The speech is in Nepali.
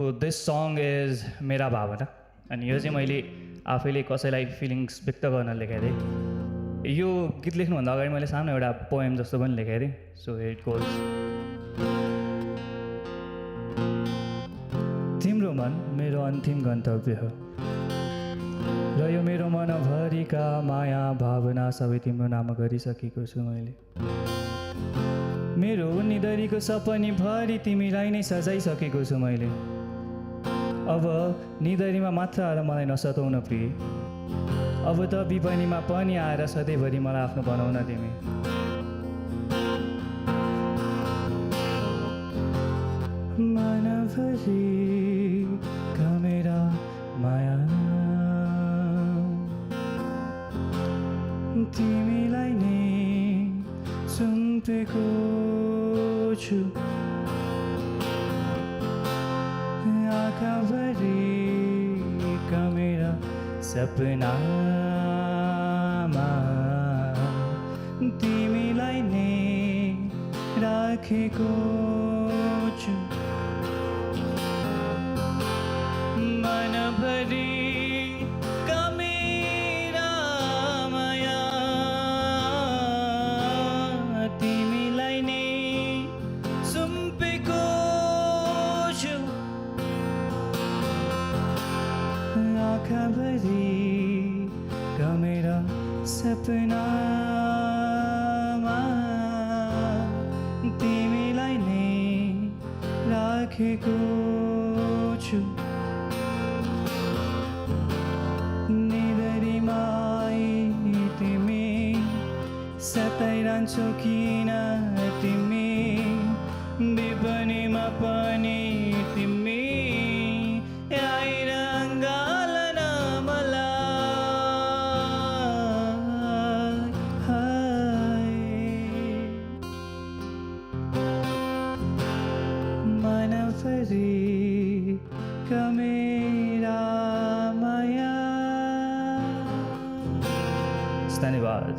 दिस सङ इज मेरा भावना अनि यो चाहिँ मैले आफैले कसैलाई फिलिङ्स व्यक्त गर्न लेखेको थिएँ। यो गीत लेख्नुभन्दा अगाडि मैले सानो एउटा पोएम जस्तो पनि लेखेको थिएँ। So it goes. तिम्रो मन मेरो अन्तिम गन्तव्य हो र यो मेरो मनभरिका माया भावना सबै तिम्रो नाम गरिसकेको छु मैले। मेरो निधरीको सपनी भरि तिमीलाई नै सजाइसकेको छु मैले। अब निधरीमा मात्र आएर मलाई नसताउन प्रिय, अब त विपनीमा पनि आएर सधैँभरि मलाई आफ्नो बनाउन तिमी। मनभरि मेरा माया तिमीलाई नै सुम्पेको छु। आँखाभरि मेरा सपनामा तिमीलाई नै राखेको छु। मनभरि मेरा माया तिमीलाई नै सुम्पेको छु। आँखाभरि मेरा सपनामा तिमीलाई नै राखेको छु। निधरीमा तिमी सताइरहन्छौ किन तिमी, विपनीमा पनि तिमी आएर अङ्गालन मलाई। मनभरि मेरा माया। धन्यवाद।